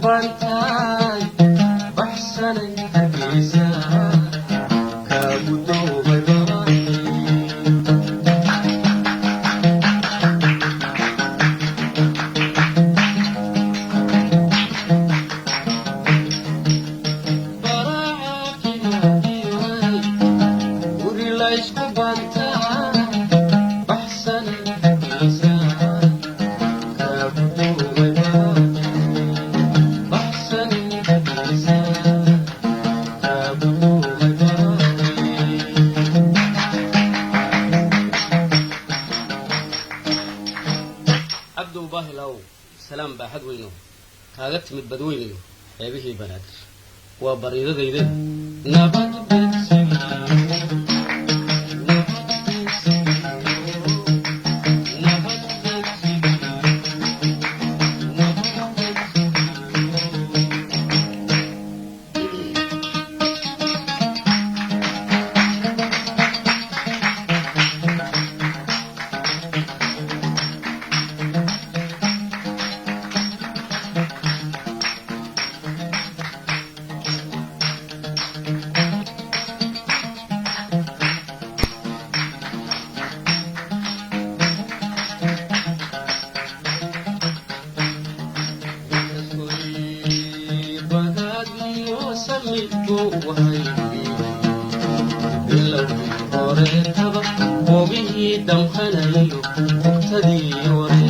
Bantaay baxsanay Hargeysa kaa gudoomay baaqi. Guri laysku bantaa baxsanay Hargeysa kaa gudoomay baaqi, baxsanay Hargeysa kaa gudoomay baaqi. Cabdow baahilow, salaam baaxad weyno kaaga timid badweynayo xeebihii Banaadir, waa bariidadayde nabad beegsigiyo, nabad beegsigiyo, nabad beegsigiyo, nabad beegsigiyo. Bilowgii horeetaba boogihii damqanayo, bugtadii.